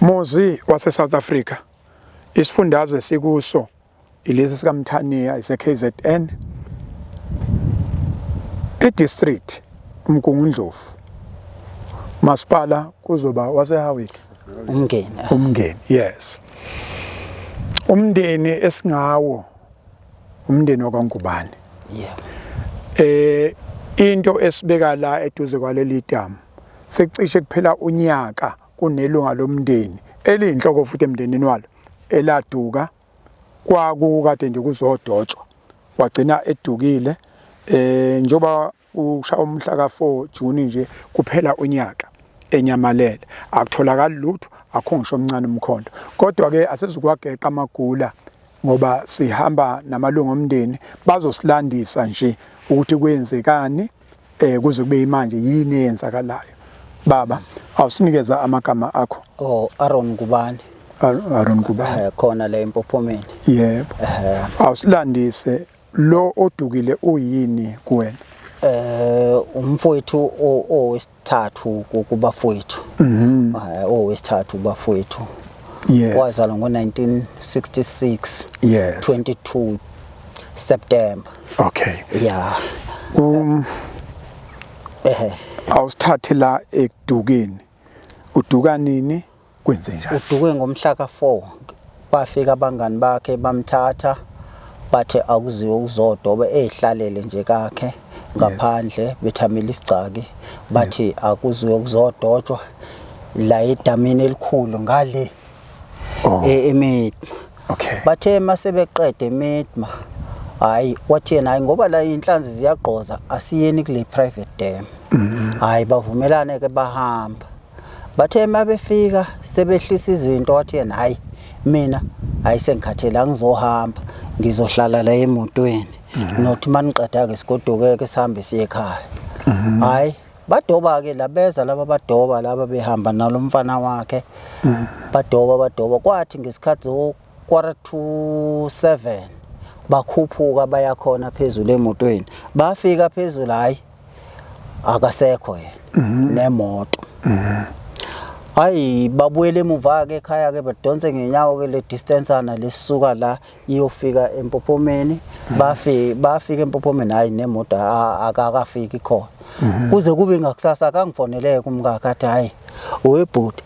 Muzi wase South Africa, isifundazwe sikuso ilesi sikaMthaniya, ise-KZN, i-district uMgungundlovu, masipala kuzoba waseHowick. Umngeni. Umngeni, yes. Umndeni esingawo umndeni wakwaNgubane. Yeah. Into esibeka la eduze kwaleli damu, sekucishe kuphela unyaka kunelunga lomndeni eliyinhloko futhi emndenini walo eladuka. Kwakukade nje kuzodotshwa, wagcina edukile. Njengoba usha umhla ka-4 June nje, kuphela unyaka enyamalele, akutholakali lutho, akho ngisho omncane umkhondo. Kodwa ke asizukwageqa amagula ngoba sihamba namalungu omndeni, bazosilandisa nje ukuthi kwenzekani kuze kube imanje, yini eyenzakalayo. Baba, awusinikeza amagama akho. Oh, Aaron Ngubane. Aaron Ngubane. Khona la eMpophomeni. Yebo. Awusilandise, lo odukile uyini kuwena? Umfowethu owesithathu kubafowethu. Owesithathu kubafowethu. Wazalwa ngo-1966. 22 September. Yeah. Awusithathe la ekudukeni. Uduka nini, kwenze njani? Uduke ngomhla ka-4. Bafika abangani bakhe bamthatha, bathe akuziwe ukuzodoba, ehlalele nje kakhe ngaphandle bethamela isigcaki, bathi akuziwe kuzodotshwa la edamini elikhulu ngale eMidma. Bathe mase beqede eMidma, hayi, wathi yena, "Hayi, ngoba la inhlanzi ziyagqoza, asiyeni kule private dam." Hayi, bavumelane ke, bahamba. Bathe mabefika sebehlisa izinto, wathi yena, "Hayi, mina hayi, sengikhathele, angizohamba, ngizohlala la emotweni, nothi maniqeda ke sigoduke ke, sihambe siye ekhaya." Hayi, badoba ke la, beza laba badoba laba behamba nalo mfana wakhe, badoba, badoba, kwathi ngesikhathi zo 6:45 bakhuphuka baya khona phezulu emotweni. Bafika phezulu, hayi, akasekho yena nemoto. Hayi, babuyele emuva ke ekhaya ke, bedonse ngenyawo ke le distance ana lesuka la iyofika eMpophomeni. Bafika eMpophomeni, hayi, nemoto akakafiki khona. Kuze kube ngakusasa akangifoneleke umkakhe, athi, "Hayi webhuti,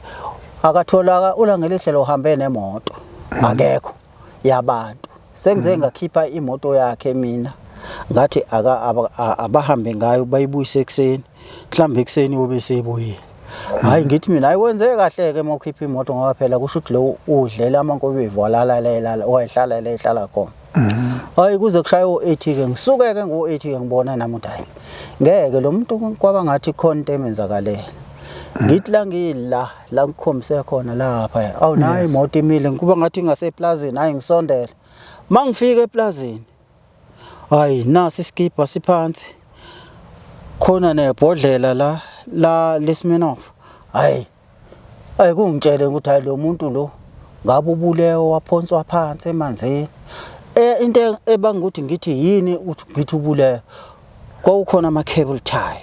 akatholaka uLangelihle, uhambe nemoto, akekho yabantu." Sengize ngakhipha imoto yakhe mina, ngathi abahambe ngayo, bayibuyise ekuseni, mhlawumbe ekuseni yobe sebuyile. Hayi, ngithi mina, hayi, wenze kahle ke uma ukhipha imoto, ngoba phela kusho ukuthi lo udlela amankobevu, walala la, wayehlala la ehlala khona. Hayi, kuze kushaye o-8 ke, ngisuke ke ngo-8 ke, ngibona nami ukuthi hayi, ngeke lo muntu, kwaba ngathi khona into emenzakalela. Ngithi la ngila la ngikhombise khona lapha, awu, nayi imoto imile, kuba ngathi ngaseplazini. Hayi, ngisondela, mangifika eplazini, hayi, nasi isikibha siphansi khona nebhodlela la leSmirnoff. Hayi, hayi, kungitshele ukuthi hayi, lo muntu lo ngabe ubulewe, waphonswa phansi emanzini. Into ebanga ukuthi ngithi yini ukuthi ngithi ubulewe, kwakukhona ama cable tie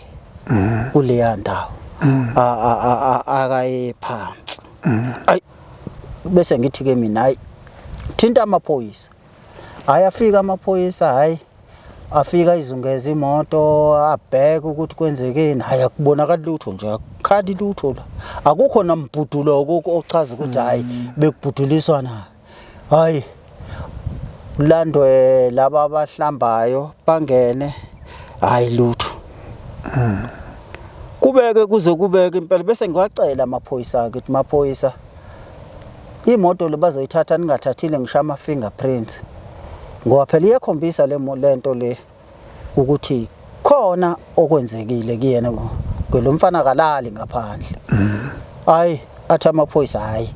kuleya ndawo akaye phansi. Ayi, bese ngithi ke mina, hayi, thinta amaphoyisa. Hayi, afika amaphoyisa, hayi, afika izungeza imoto, abheka ukuthi kwenzekeni. Hayi, akubonakali lutho nje, akukhali lutho la, akukho nambhudulo ochaza ukuthi hayi, bekubhuduliswa na. Hayi, landwe laba abahlambayo bangene, hayi, lutho. Kubeke kuze kubeke impela, bese ngiwacela amaphoyisa ke ukuthi, "Maphoyisa, imoto le bazoyithatha ningathathile ngisho ama fingerprints, ngoba phela iyakhombisa le lento le ukuthi khona okwenzekile kuyena, lo mfana kalali ngaphandle." Hayi, athi amaphoyisa, "Hayi,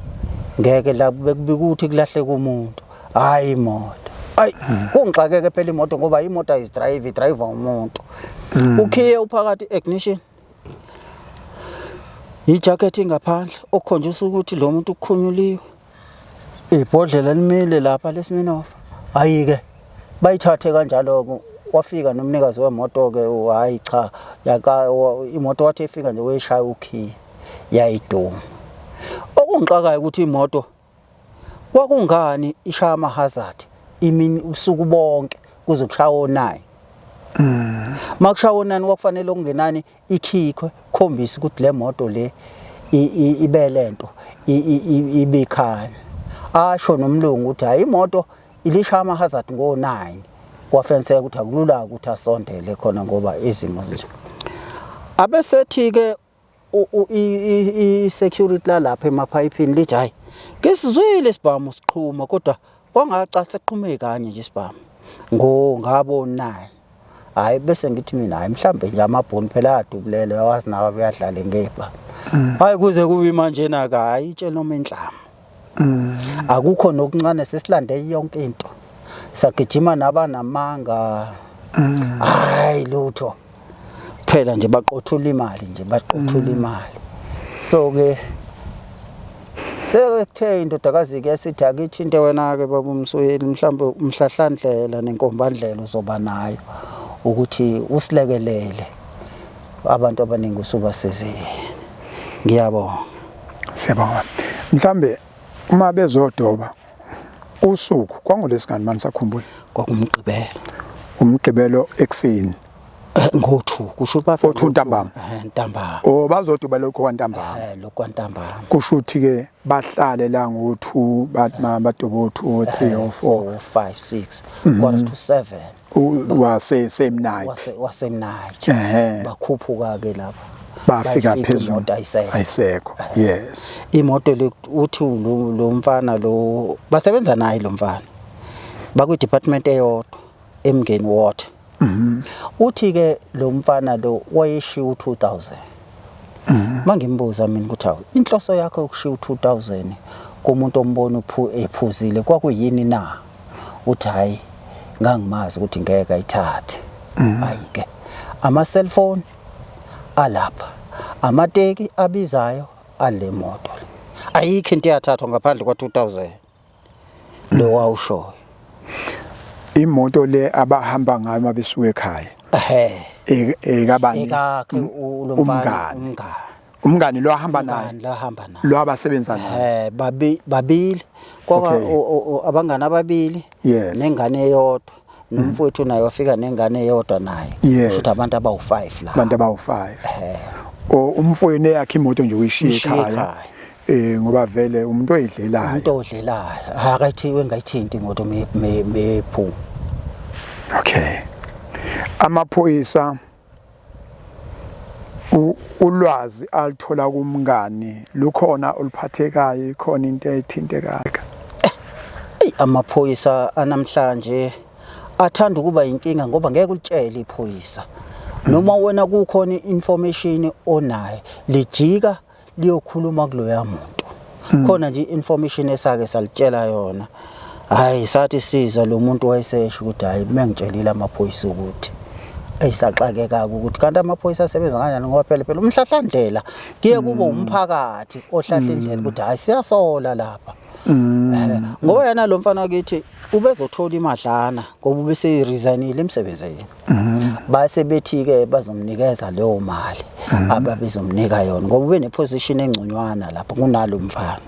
ngeke la bekubika ukuthi kulahleka umuntu, hayi imoto." Ayi, kungixakeke phela imoto, ngoba imoto ayizi-drive, i-drive umuntu. Ukhiye uphakathi ignition, ijacket ingaphandle, okukhonjisa ukuthi lo muntu ukukhunyuliwe, ibhodlela limile lapha leSmirnoff. Hayi-ke, bayithathe kanjalo-ke. Wafika nomnikazi wemoto-ke, hhayi cha, imoto wathi efika nje weyishaya ukhiye, yayiduma. Okungixakayo ukuthi imoto kwakungani ishaya ama hazard imini usuku bonke kuze kushaya o9. Makushaya o9 kwakufanele okungenani ikhikhwe khombisa ukuthi le moto le ibe lento ibikhanya. Asho nomlungu ukuthi hayi imoto ilishaya ama hazard ngo9 kwafenseka ukuthi akulula ukuthi asondele khona ngoba izimo zinje. Abesethi ke i-security lalapha emaphayiphini lithi hayi ngisizwile isibhamu siqhuma kodwa kwangacaca seqhume kanye nje isibhamu ngo ngabo naye hayi bese ngithi mina hayi mhlambe nje amabhoni phela adubulele awazi nawo abeyadlale ngepa hayi kuze kubi manje naka hayi itshe noma inhlama Akukho nokuncane sesilande yonke into. Sagijima nabanamanga. Hayi lutho. Phela nje baqothula imali nje baqothula imali. So ke sekuthe indodakazi ke sithi akithinte wena ke baba uMsweli mhlawumbe umhlahlandlela nenkombandlela uzoba nayo ukuthi usilekelele abantu abaningi usubasizile. Ngiyabonga. Siyabonga. Mhlambe uma bezodoba usuku kwangolesingani manje sakhumbula. Kwakumgqibelo. Umgqibelo ekuseni. Eh, ngo-2 kusho ukuthi bafika ngo-2 ntambama. Eh, ntambama. Oh bazodoba lokho kwantambama. Eh lokho kwantambama. Kusho ukuthi ke bahlale la ngo-2 badoba o-2 o-3 o-4 5 6 quarter to 7 wase same night. Wase wase night. Ehhe. Bakhuphuka ke lapha. Bafika Bayifica phezulu. imoto ayisekho. Ayisekho. Yes. Imoto le uthi lo mfana lo basebenza naye lo mfana. Bakwi department eyodwa eMngeni Water. Uthi ke lo mfana lo wayeshiya u2000. Mangimbuza mina ukuthi hawu inhloso yakho yokushiya u2000 kumuntu ombona uphu ephuzile kwakuyini na? Uthi hayi ngangimazi ukuthi ngeke ayithathe. Hayi ke ama cellphone alapha amateki abizayo ale moto ayikho into eyathathwa ngaphandle kwa 2000 lo wawushoyo Imoto le abahamba ngayo mabesuka ekhaya. Ehhe. Ekabani? Ekakhe lo mfana umngani. Umngani lo ahamba naye. Umngani lo ahamba naye. Lo abasebenza naye. Eh babili kwaba abangani ababili nengane eyodwa. Nomfowethu naye wafika nengane eyodwa naye. Kusho ukuthi abantu abawu5 la. Abantu abawu5. O umfowenu eyakhe imoto nje uyishiye ekhaya. Eh ngoba vele umuntu oyidlelayo. Umuntu odlelayo. Akayithiwe engayithinti imoto mephu. Okay. Amaphoyisa ulwazi alithola kumngani lukhona oluphathekayo ikhona into ethintekayo. Ey amaphoyisa anamhlanje athanda ukuba inkinga ngoba ngeke ulitshele iphoyisa. Noma wena kukhona information onayo lijika liyokhuluma kuloya muntu. Khona nje information esake salitshela yona. Hayi sathi siza lo muntu wayesesho ukuthi hayi mengitshelile amaphoyisa ukuthi eyisaxakeka ukuthi kanti amaphoyisa asebenza kanjani ngoba phela phela umhlahlandlela kuye kube umphakathi ohlahla indlela ukuthi hayi siyasola lapha. Ngoba yena lo mfana kithi ubezothola imadlana ngoba ubese resignile emsebenzini. Base bethi ke bazomnikeza leyo mali ababezomnika yona ngoba ube neposition engconywana lapho kunalo mfana.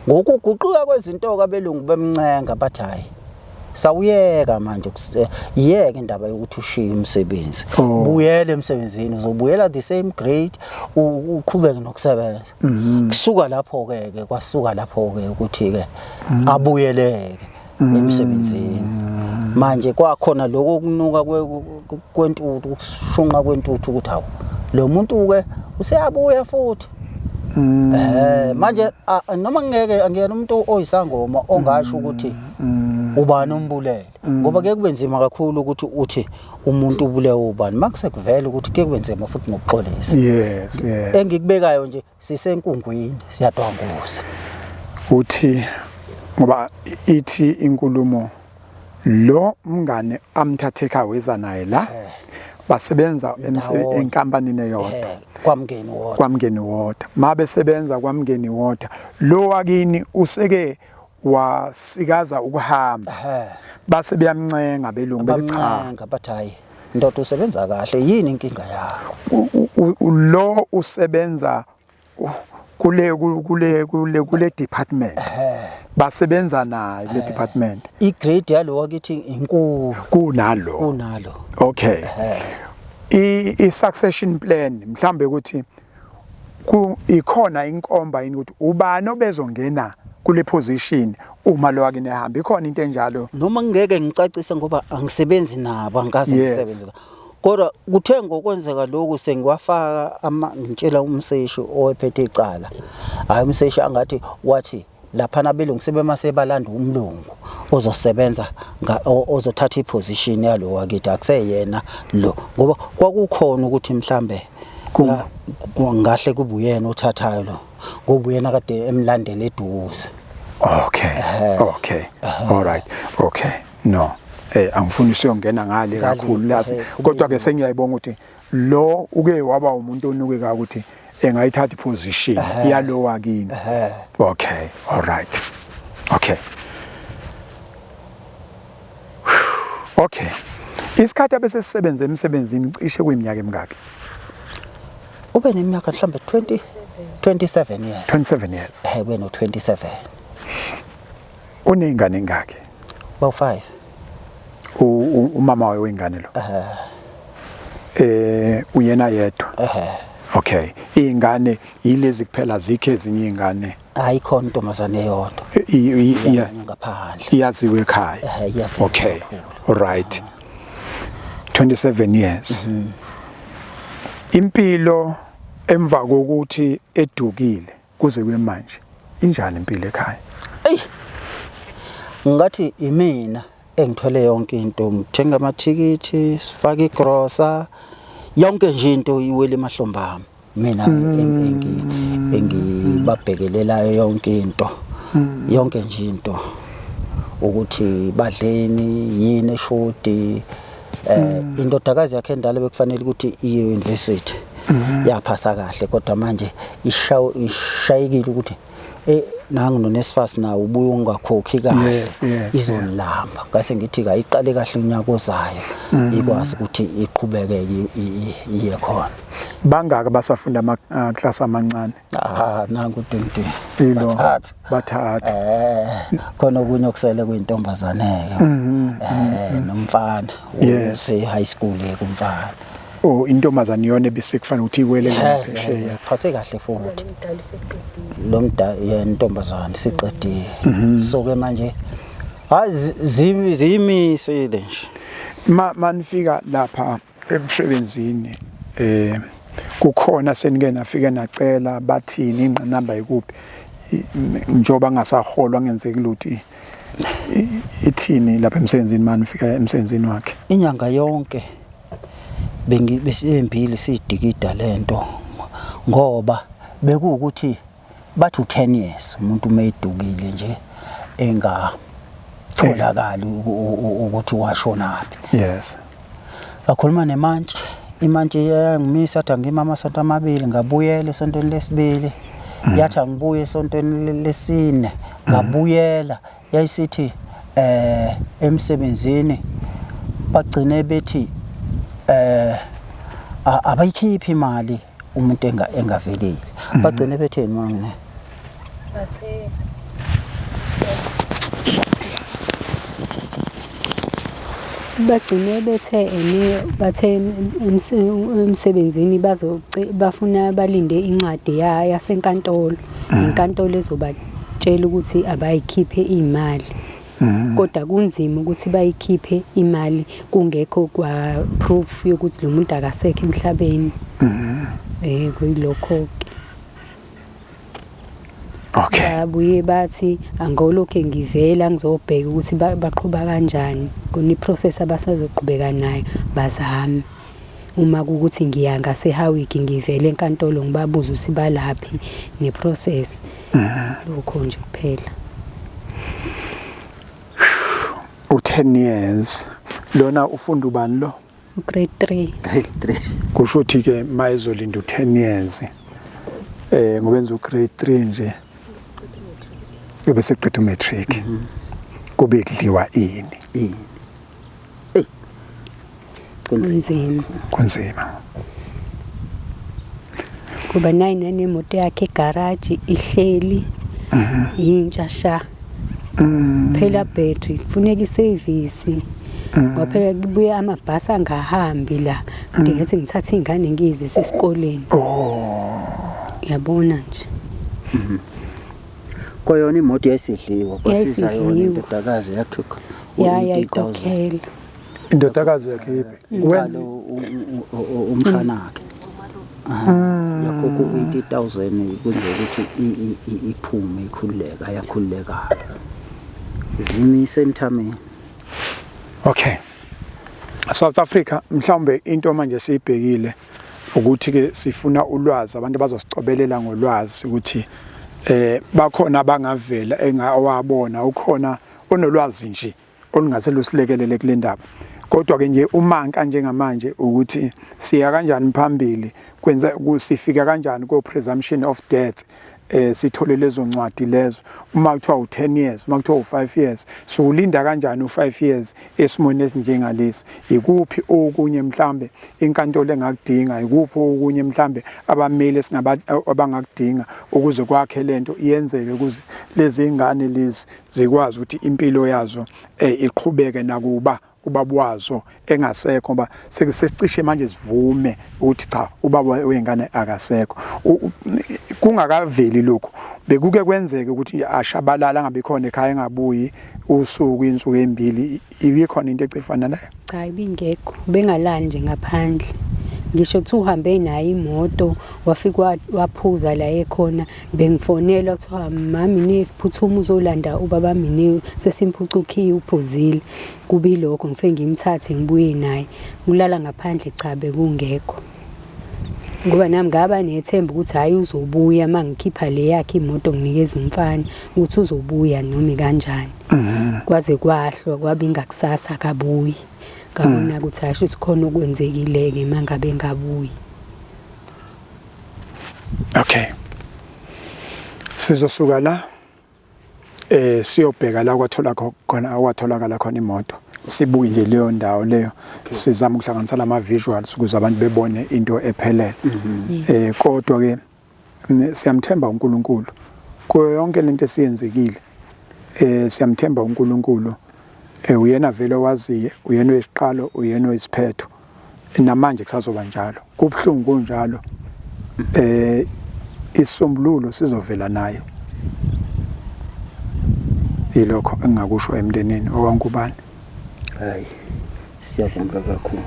Ngokuguquka kwezinto kabelungu bemncenga bathi hayi sawuyeka manje yeke indaba yokuthi ushiye umsebenzi. Buyele emsebenzini uzobuyela the same grade uqhubeke nokusebenza. Kusuka lapho ke ke kwasuka lapho ke ukuthi ke abuyeleke emsebenzini. Manje kwakhona lokho kunuka kwentuthu ukushunqa kwentuthu ukuthi hawu lo muntu ke useyabuya futhi. Manje noma ngeke angiyena umuntu oyisangoma ongasho ukuthi ubani ombulele ngoba kuye kube nzima kakhulu ukuthi uthi umuntu ubulewe ubani makusekuvela ukuthi kuye kube nzima futhi nokuxolisa. Yes, yes. Engikubekayo nje sisenkungwini siyadwanguza. Uthi ngoba ithi inkulumo lo mngane amthathe ekhaya weza naye la basebenza enkampanini eyodwa kwaMngeni Water. KwaMngeni Water. Mabesebenza kwaMngeni Water lo wakini useke wasikaza ukuhamba. Base beyamncenga belungu bethi cha. Bamncenga bathi hayi ndoda usebenza kahle yini inkinga yakho? Lo usebenza Kule kule kule kule department. Basebenza naye kule department. I-grade yalo wakithi inkulu Kunalo. Kunalo. Okay. I succession plan mhlambe ukuthi ku ikhona inkomba yini ukuthi ubani obezongena kule position uma lo wakini ehamba, ikhona into enjalo? Noma ngeke ngicacise ngoba angisebenzi nabo, angikaze ngisebenze nabo. Kodwa kuthe ngokwenzeka lokhu sengiwafaka ama ngitshela umseshi owephethe icala, hayi umseshi angathi wathi laphana abelungu sebemase balanda umlungu ozosebenza ozothatha iposition yalo wakithi, akuseyena lo, ngoba kwakukhona ukuthi mhlambe ngahle kube uyena othathayo lo, ngoba uyena kade emlandela eduze. Okay, all right, okay, no, angifuni siyongena ngale kakhulu lazi, kodwa ke sengiyayibonga ukuthi lo uke waba umuntu onukeka ukuthi engayithatha iposition yalo wakini. Okay, all right, okay. Isikhathi abese sisebenze emsebenzini cishe kuyiminyaka emingaki? Ube neminyaka mhlambe 20 27 years. 27 years. Ube no 27. Uneyingane engaki? Bawu 5. Umama wayo wengane lo? Uyena yedwa? Okay, izingane yilezi kuphela, zikho ezinye izingane? Ayikhona, intombazane eyodwa. Ngaphandle. Iyaziwe ekhaya? Iyaziwe. Okay, right, 27 years. Impilo emva kokuthi edukile kuze kube manje, injani impilo ekhaya? Ey, ngathi imina engithwele yonke into, ngithenga amathikithi, sifaka igrosa, yonke nje into iwele emahlombe ami, mina engibabhekelelayo yonke into, yonke nje into ukuthi badleni, yini eshodi. Indodakazi yakhe endala bekufanele ukuthi iye university, yaphasa kahle, kodwa manje ishayekile ukuthi nangu noNSFAS nawo ubuye ungakhokhi kahle, izolamba. Ngase ngithi ka iqale kahle unyaka ozayo, ikwazi ukuthi iqhubeke iye khona. Bangaka basafunda ama class amancane? Ah, nangu ding. Ilo. Bathathu. Bathathu. Khona okunye okusele kuyintombazane ke nomfana use high school kumfana. Oh, intombazane iyona ebesekufanele ukuthi iwele phesheya. Phase kahle futhi lo mda yentombazane siqedile, so ke manje hayi, ziyimisile nje. Ma manifika lapha emsebenzini, kukhona senike nafika nacela, bathini, ingqinamba ikuphi njengoba ngasaholwa, ngenzeki lutho, ithini lapha emsebenzini manifika emsebenzini wakhe? Inyanga yonke besembili sidikida lento, ngoba bekuwukuthi bathi u10 years umuntu uma edukile nje engatholakali ukuthi washonaphi. Ngakhuluma nemantshi, imantshi yangimisa, athi angima amasonto 2, ngabuyela esontweni lesibili, yathi angibuye esontweni lesine, ngabuyela, yayisithi emsebenzini bagcine bethi abayikhiphi imali umuntu engavelile. Bagcine betheni manje ne? Bagcine bethe ene bathe emsebenzini bafuna balinde incwadi yasenkantolo, inkantolo ezobatshela ukuthi abayikhiphe imali, kodwa kunzima ukuthi bayikhiphe imali kungekho kwa proof yokuthi lo muntu akasekho emhlabeni. Kuyilokho ke. Babuye bathi angolokhu ngivela ngizobheka ukuthi baqhuba kanjani kuni process abasazoqhubeka nayo, bazame uma kukuthi ngiya ngaseHowick ngivele enkantolo ngibabuze ukuthi balaphi neprocess. Lokho nje kuphela. U10 years lona ufunda ubani lo? Grade 3. Grade 3. Kusho ukuthi ke mayizolinda u10 years, ngoba enza ugrade 3 nje, bese seqeda umatric, kube kudliwa ini? Ini? Ey, kunzima. Kunzima. Kunzima. Ngoba nayi nanemoto yakhe egaraji ihleli yintsha sha. Phela battery kufuneka isevisi. Ngoba phela kubuye amabhasi angahambi la. Kudingeka ngithathe ingane ngiyizise esikoleni. Oh. Yabona nje. Kwayona imoto yayisidliwa kwasiza yona Yayisidliwa. indodakazi yakhokha Ya yayikhokhela. Indodakazi yakhe iphi? Wena umshanakhe. Aha. Yakhokha u-80,000 ukuze ukuthi iphume ikhululeka ayakhululeka. Zimise emthameni. Okay. South Africa mhlawumbe into manje siyibhekile ukuthi ke sifuna ulwazi abantu bazosicobelela ngolwazi ukuthi bakhona abangavela engawabona ukhona onolwazi nje olungase lusilekelele kule ndaba. Kodwa ke nje umanka njengamanje ukuthi siya kanjani phambili kwenza sifika kanjani ko presumption of death sithole lezo ncwadi lezo uma kuthiwa u10 years uma kuthiwa u5 years so ulinda kanjani u5 years esimweni esinjengalesi ikuphi okunye mhlambe inkantolo engakudinga ikuphi okunye mhlambe abameli esingaba abangakudinga ukuze kwakhe lento iyenzeke ukuze lezi ingane lezi zikwazi ukuthi impilo yazo iqhubeke nakuba ubaba wazo engasekho ngoba sesicishe manje sivume ukuthi cha ubaba wengane akasekho. Kungakaveli lokhu bekuke kwenzeke ukuthi ashabalala angabi khona ekhaya engabuyi usuku insuku ezimbili ibikhona into ecifana nayo? Cha ibingekho, bengalali nje ngaphandle. Ngisho kuthiwa uhambe nayo imoto wafika waphuza la ekhona bengifonelwa kuthiwa mami niphuthuma uzolanda ubaba mina sesimphucukhiye uphuzile. Kubi lokho ngifike ngimthathe ngibuye naye. Ukulala ngaphandle cha bekungekho. Ngoba nami ngaba nethemba ukuthi hhayi uzobuya uma ngikhipha le yakhe imoto nginikeza umfana ukuthi uzobuya noma ikanjani. Kwaze kwahlwa kwaba ingakusasa akabuyi. Ngabona ukuthi hhayi shuthi khona okwenzekile-ke uma ngabe engabuyi. Okay. Sizosuka la siyobheka la kwathola khona akwatholakala khona imoto. Sibuye nje leyo ndawo leyo sizama ukuhlanganisa lama visuals ukuze abantu bebone into ephelele. Kodwa ke siyamthemba uNkulunkulu. Kuyo yonke lento esiyenzekile siyamthemba uNkulunkulu. Uyena vele owaziye, uyena oyisiqalo, uyena oyisiphetho. Namanje kusazoba njalo. Kubuhlungu kunjalo. Isisombululo sizovela naye. Yilokho engingakusho emndenini wakwaNgubane. Hayi, siyabonga kakhulu.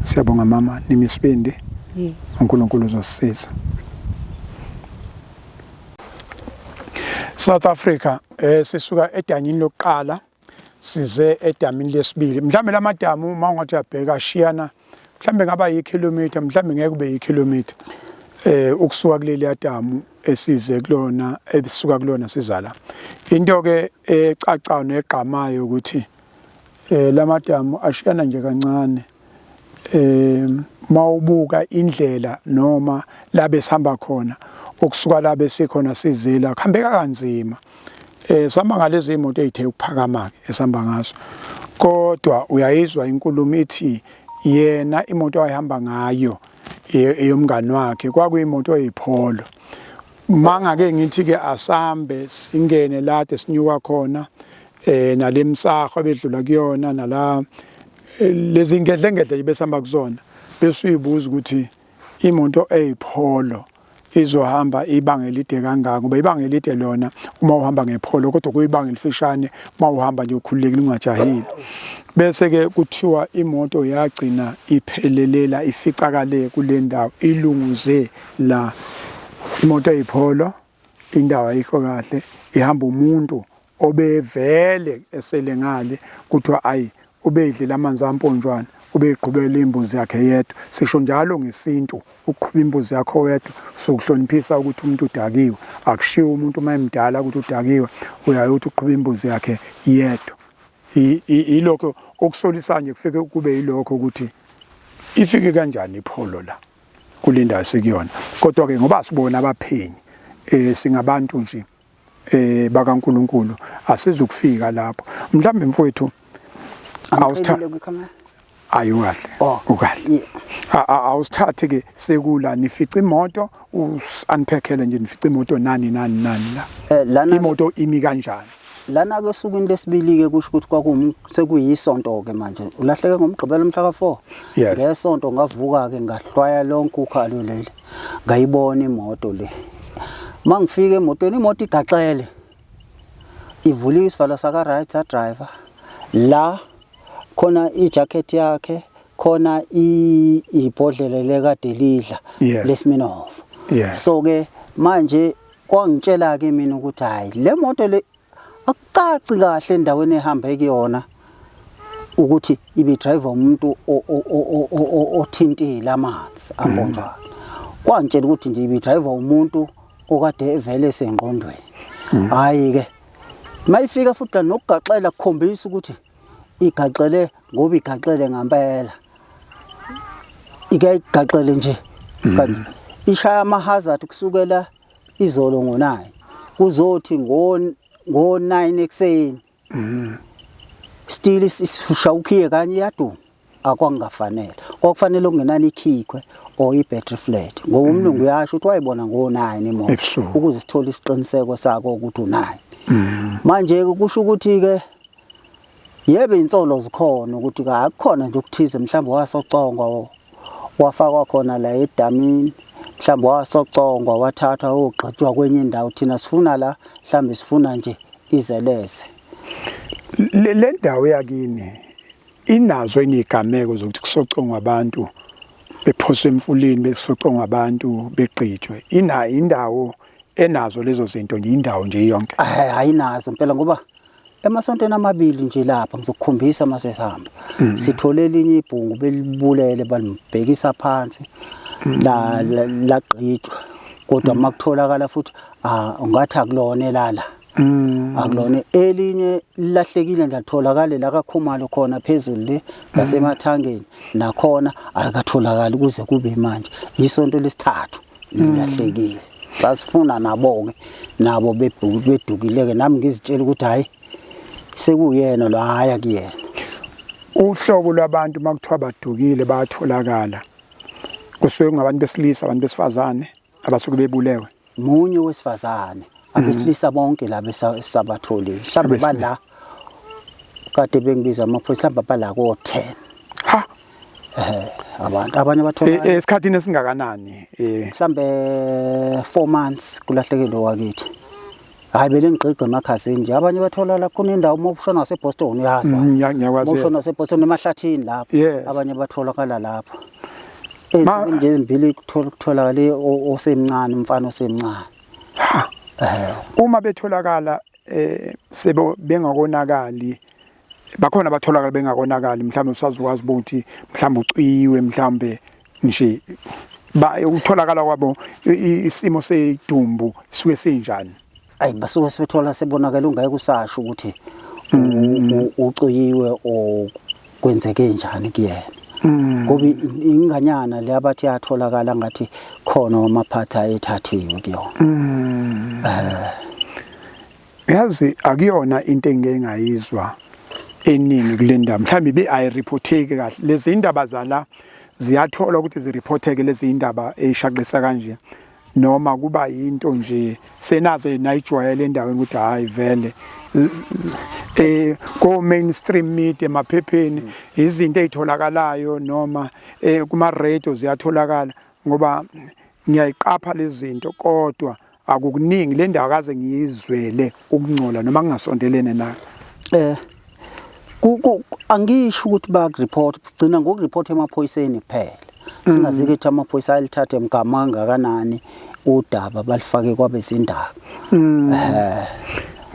Siyabonga mama, nimisibindi. uNkulunkulu uzosisiza. South Africa sisuka edanyini lokuqala size edamini lesibili. Mhlambe lamadamu uma ungathi uyabheka ashiyana mhlambe ngaba yikhilomitha mhlambe ngeke kube yikhilomitha ukusuka kuleli damu esize kulona ebisuka kulona sizala. Into ke ecacayo negqamayo ukuthi lamadamu ashiyana nje kancane. Mawubuka indlela noma la besihamba khona ukusuka la besikhona sizela kuhambeka kanzima. Sihamba ngalezi imoto ezithe ukuphakama ke esihamba ngazo. Kodwa uyayizwa inkulumo ithi yena imoto ayihamba ngayo eyomngani wakhe kwakuyimoto eyipholo. Mangake ngithi ke asambe singene lade sinyuka khona nalemsaho ebedlula kuyona nala lezi ngedlengedle besihamba kuzona bese uyibuza ukuthi imoto eyipholo izohamba ibanga elide kangaka ngoba ibanga elide lona uma uhamba ngepholo kodwa kuyibanga elifishane uma uhamba nje ukhululekile ungajahile. Bese ke kuthiwa imoto yagcina iphelelela ificakale kule ndawo ilunguze la imoto eyipholo indawo ayikho kahle ihamba umuntu obevele esele ngale kuthiwa ayi ubeyidlela amanzi amponjwana ubeyiqhubela imbuzi yakhe yedwa. Sisho njalo ngesintu ukuqhuba imbuzi yakho wedwa sokuhloniphisa ukuthi umuntu udakiwe. Akushiwo umuntu uma emdala ukuthi udakiwe uyaye uthi uqhuba imbuzi yakhe yedwa. Yilokho okusolisa nje kufike kube yilokho ukuthi ifike kanjani ipholo la kule ndawo esikuyona. Kodwa ke ngoba sibona abaphenyi singabantu nje bakaNkuluNkulu asizukufika lapho. Mhlawumbe mfowethu Ayi ukahle. Oh. Ukahle. Awusithathe ke sekula nifica imoto us-unpackele nje nifica imoto nani nani nani la. Eh, lana Imoto imi kanjani? Lana ke osukwini lesibili ke kusho ukuthi kwakum sekuyisonto ke manje. Ulahleke ngomgqibelo mhla ka4. Yes. Ngesonto ngavuka ke ngahlwaya lonke ukhalo leli. Ngayibona imoto le. Mangifika emotweni imoto igaxele. Ivuliwe isivalo saka right sa driver. La khona ijacket yakhe khona ibhodlela lekade lidla Yes. leSmirnoff. Yes. So ke manje kwangitshela ke mina ukuthi hayi le moto le akucaci kahle endaweni ehambe kuyona ukuthi ibe driver umuntu othintile amanzi amponjwana. Kwangitshela ukuthi nje ibe driver umuntu okade evele esengqondweni. Hayi ke mayifika futhi la nokugaxela kukhombisa ukuthi igaxele ngoba igaxele ngempela. Ike igaxele nje kanje ishaya ama hazard kusukela izolo ngo9 kuzothi ngo ngo9 ekuseni. Still isifusha ukhiye kanye iyaduma akwangafanele. Kwakufanele okungenani ikhikhwe or i-battery flat ngoba umlungu uyasho ukuthi wayibona ngo9 imoto Ebusuku. ukuze sithole isiqiniseko sako ukuthi u9. Manje ke kusho ukuthi ke yebo insolo zikhona ukuthi akukhona nje ukuthize mhlawumbe wasocongwa wafakwa khona la edamini mhlawumbe wasocongwa wathathwa ogqitshwa kwenye indawo thina sifuna la mhlawumbe sifuna nje izeleze. Le ndawo yakini inazo inigameko zokuthi kusocongwa abantu bephoswe emfuleni besocongwa abantu begqitshwe ina indawo enazo lezo zinto nje indawo nje yonke? Hayi ayinazo impela ngoba emasontweni amabili nje lapha ngizokukhombisa mase sihamba. Sithole elinye ibhungu belibulele balibhekisa phansi la lagqitshwa kodwa makutholakala futhi ah ungathi akulona elala. Akulona elinye lilahlekile nje alitholakali la kaKhumalo khona phezulu le ngasemathangeni nakhona alikatholakali kuze kube manje isonto lesithathu lilahlekile. Sasifuna nabo ke nabo bedukile ke nami ngizitshela ukuthi hayi sekuyena lo hhayi akuyena. Uhlobo lwabantu makuthiwa badukile bayatholakala kusuke kungabantu besilisa abantu besifazane abasuke bebulewe? Munye wesifazane abesilisa bonke laba esabatholile mhlawumbe bala kade bengibiza amaphoyisa mhlawumbe bala ko-10 ha abantu abanye bathola esikhathini esingakanani mhlambe 4 months kulahlekile wakithi. Hayi bele ngigqigqa emakhazini nje abanye bathola la khona indawo uma ushona ngaseBoston uyazi Ngiyakwazi. Uma ushona ngaseBoston emahlathini lapho abanye batholakala lapho. Ezinsukwini nje ezimbili kutholakale osemncane umfana osemncane. Ha. Uma betholakala sebo bengakonakali bakhona abatholakala bengakonakali mhlawumbe usazokwazi ukuthi mhlawumbe uciwe mhlawumbe nje ba ukutholakala kwabo isimo sedumbu suke sinjani? Ayi basuke sebethola sebonakala ungeke usasho ukuthi uciyiwe o kwenzeke njani kuyena. Ngoba inganyana le abathi yatholakala ngathi khona wamaphatha ethathiwe kuyona. Yazi akuyona into engike ngayizwa eningi kule ndaba mhlawumbe ibe ayireporteki kahle lezi indaba zala ziyatholwa ukuthi zireporteke lezi indaba eyishaqisa kanje noma kuba yinto nje senaze nayijwayele endaweni ukuthi hayi vele ko mainstream media emaphepheni izinto ezitholakalayo noma kuma radio ziyatholakala ngoba ngiyayiqapha lezi zinto kodwa akukuningi le ndawo akaze ngiyizwele ukungcola noma ngingasondelene nayo. Angisho ukuthi bayakureport, sigcina ngokureport emaphoyiseni kuphela. Singazi ukuthi amaphoyisa ayalithathe mgama kangakanani udaba balifake kwabezindaba.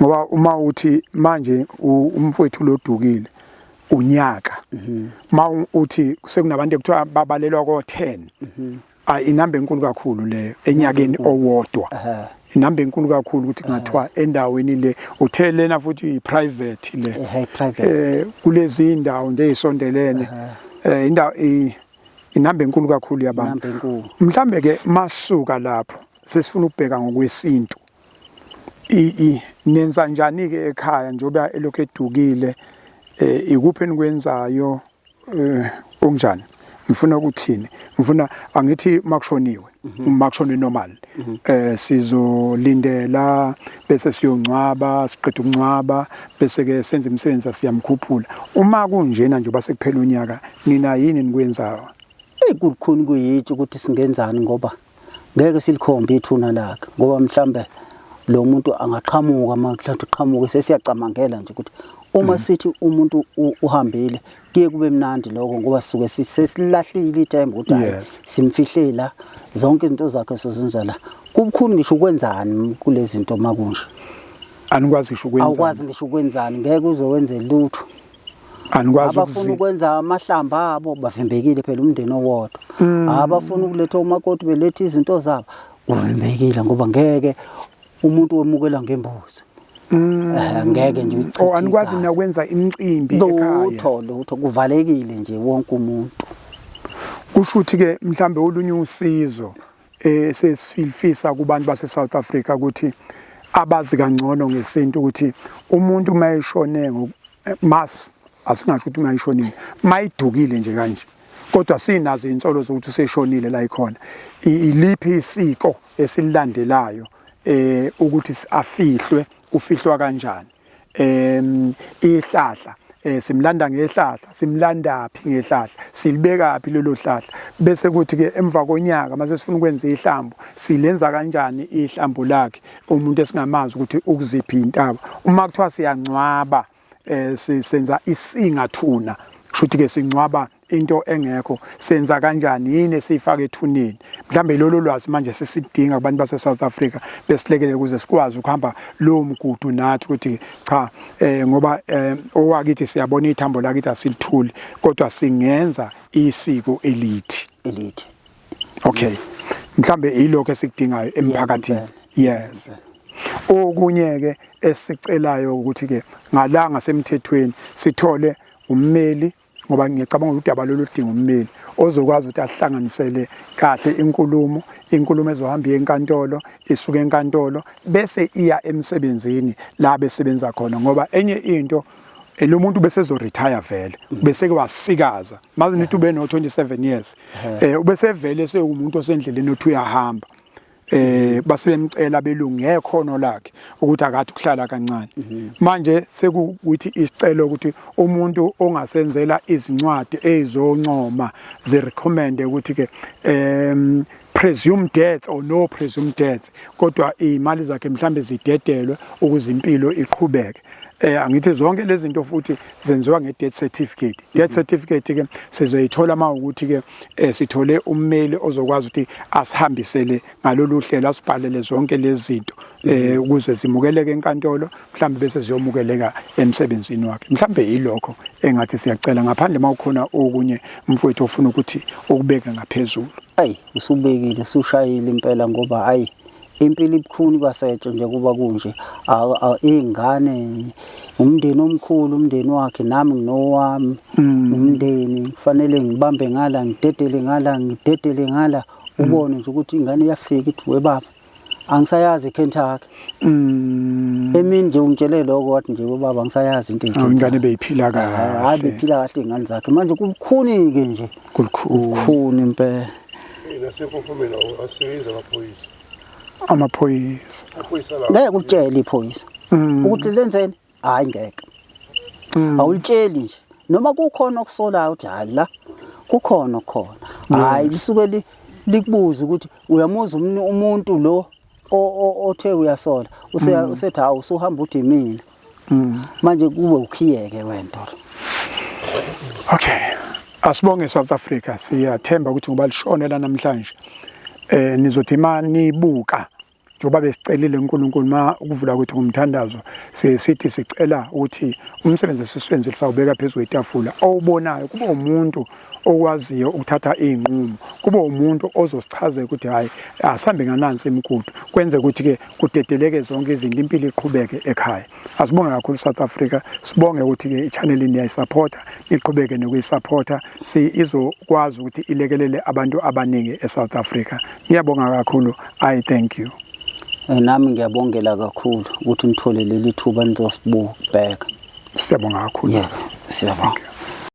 Ngoba uma uthi manje umfowethu lodukile unyaka ma uthi sekunabantu ekuthiwa babalelwa ko-10 ayi inamba enkulu kakhulu leyo enyakeni owodwa inamba enkulu kakhulu ukuthi kungathiwa endaweni le uthe lena futhi i-private le Ehhe, private. Kulezi indawo nje ezisondelene indawo inamba enkulu kakhulu yabantu. Inamba enkulu. Mhlambe ke masuka lapho sesifuna ukubheka ngokwesintu nenza njani ke ekhaya njengoba elokhu edukile ikuphi enikwenzayo Unjani? Ngifuna ukuthini? Ngifuna angithi makushoniwe, makushone normal. Sizolindela bese siyongcwaba, siqeda ukungcwaba bese ke senza imisebenzi siyamkhuphula. Uma kunjena nje base kuphela unyaka, nina yini nikwenzayo? Eyi kulukhuni kuyitsho ukuthi singenzani ngoba ngeke silikhombe ithuna lakhe ngoba mhlambe lo muntu angaqhamuka mhlawumbe uqhamuke sesiyacamangela nje ukuthi uma sithi umuntu uhambile kuye kube mnandi lokho ngoba sisuke sesilahlile ithemba ukuthi hhayi simfihle la zonke izinto zakhe sozenza la. Kubukhuni ngisho ukwenzani kulezi zinto makunje. Anikwazi ngisho ukwenzani. Awukwazi ngisho ukwenzani ngeke uze wenze lutho. Anikwazi abafuna ukwenza amahlamba abo bavimbekile phela umndeni owodwa. Abafuna ukuletha umakoti beletha izinto zabo kuvimbekile ngoba ngeke umuntu wemukela ngembuzi. Ngeke nje uyichithe. Oh anikwazi nakwenza imicimbi ekhaya. Lutho lutho kuvalekile nje wonke umuntu. Kusho ukuthi ke mhlambe olunye usizo sesifisa kubantu base South Africa ukuthi abazi kangcono ngesintu ukuthi umuntu uma eshone mas asingasho ukuthi uma eshonile mayidukile nje kanje kodwa sinazo insolo zokuthi useshonile la ikhona iliphi isiko esilandelayo ukuthi afihlwe ufihlwa kanjani ihlahla simlanda ngehlahla simlandaphi ngehlahla silibekaphi lelo hlahla bese kuthi ke emva konyaka mase sifuna ukwenza ihlambo silenza kanjani ihlambo lakhe umuntu esingamazi ukuthi ukuziphi intaba uma kuthiwa siyangcwaba senza isingathuna kushuthi ke singcwaba into engekho senza kanjani yini esiyifaka ethuneni mhlambe lolu lwazi manje sesidinga kubantu base South Africa besilekelele ukuze sikwazi ukuhamba lowo mgudu nathi ukuthi cha ngoba owakithi siyabona ithambo lakithi asilithuli kodwa singenza isiko elithi elithi okay mhlambe ilokho esikudingayo emphakathini. Yes, okunye ke esicelayo ukuthi ke ngala ngasemthethweni sithole ummeli ngoba ngiyacabanga ukuthi udaba lolu ludinga ummeli ozokwazi ukuthi ahlanganisele kahle inkulumo inkulumo ezohamba iye enkantolo isuke enkantolo bese iya emsebenzini la besebenza khona ngoba enye into lo muntu bese ezo retire vele bese ke wasikaza maze nithi ube no 27 years ubese vele sewumuntu osendleleni othi uyahamba base bemcela belungu ngekhono lakhe ukuthi akathi ukuhlala kancane. Manje sekukuthi isicelo ukuthi umuntu ongasenzela izincwadi ezizoncoma zirecommend ukuthi ke presumed death or no presumed death kodwa imali zakhe mhlambe zidedelwe ukuze impilo iqhubeke. Angithi zonke lezi zinto futhi zenziwa nge-death certificate. Death certificate ke sizoyithola uma ukuthi ke sithole ummeli ozokwazi ukuthi asihambisele ngalolu hlelo asibhalele zonke lezi zinto ukuze zimukeleke enkantolo mhlambe bese ziyomukeleka emsebenzini wakhe. Mhlambe yilokho engathi siyacela ngaphandle mawukhona okunye mfowethu ofuna ukuthi ukubeke ngaphezulu. Ayi usubekile usushayile impela ngoba ayi impilo ibukhuni kwasetshe nje kuba kunje iy'ngane umndeni omkhulu umndeni wakhe nami nginowami umndeni kufanele ngibambe ngala ngidedele ngala ngidedele ngala ubone nje ukuthi ingane iyafika ithi webaba angisayazi iKentucky. Emini nje ungitshele lokho wathi nje webaba angisayazi into eyiKentucky. Ingane beyiphila kahle. Hayi bephila kahle ingane zakhe manje kubukhuni ke nje. Kubukhuni. Kubukhuni impela. Nasempophomeni asebenza amaphoyisa. Amaphoyisa. Ngeke ulitshele iphoyisa. Ukuthi lenzeni? Hayi ngeke. Awulitsheli nje. Noma kukhona okusolayo uthi hayi la kukhona okukhona. Hayi lisuke likubuza ukuthi uyamuzwa umuntu lo othe uyasola usethi hawu usuhamba uthi mina. Manje kube ukhiyeke wento. Okay. Asibonge South Africa siyathemba ukuthi ngoba lishonela namhlanje nizothi manibuka njengoba besicelile uNkulunkulu ma ukuvula kwethu ngomthandazo sithi sicela ukuthi umsebenzi esiswenzile sawubeka phezu kwetafula owubonayo kube umuntu okwaziyo ukuthatha izinqumo kube umuntu ozosichazela ukuthi hayi asambe nganansi imigudu kwenze ukuthi ke kudedeleke zonke izinto impilo iqhubeke ekhaya. Asibonge kakhulu South Africa sibonge ukuthi ke i-channel niyayisupporta niqhubeke nokuyisupporta si izokwazi ukuthi ilekelele abantu abaningi eSouth Africa. Ngiyabonga kakhulu, I thank you. Nami ngiyabongela kakhulu ukuthi nithole leli thuba nizosibheka. Siyabonga kakhulu. Yebo, siyabonga.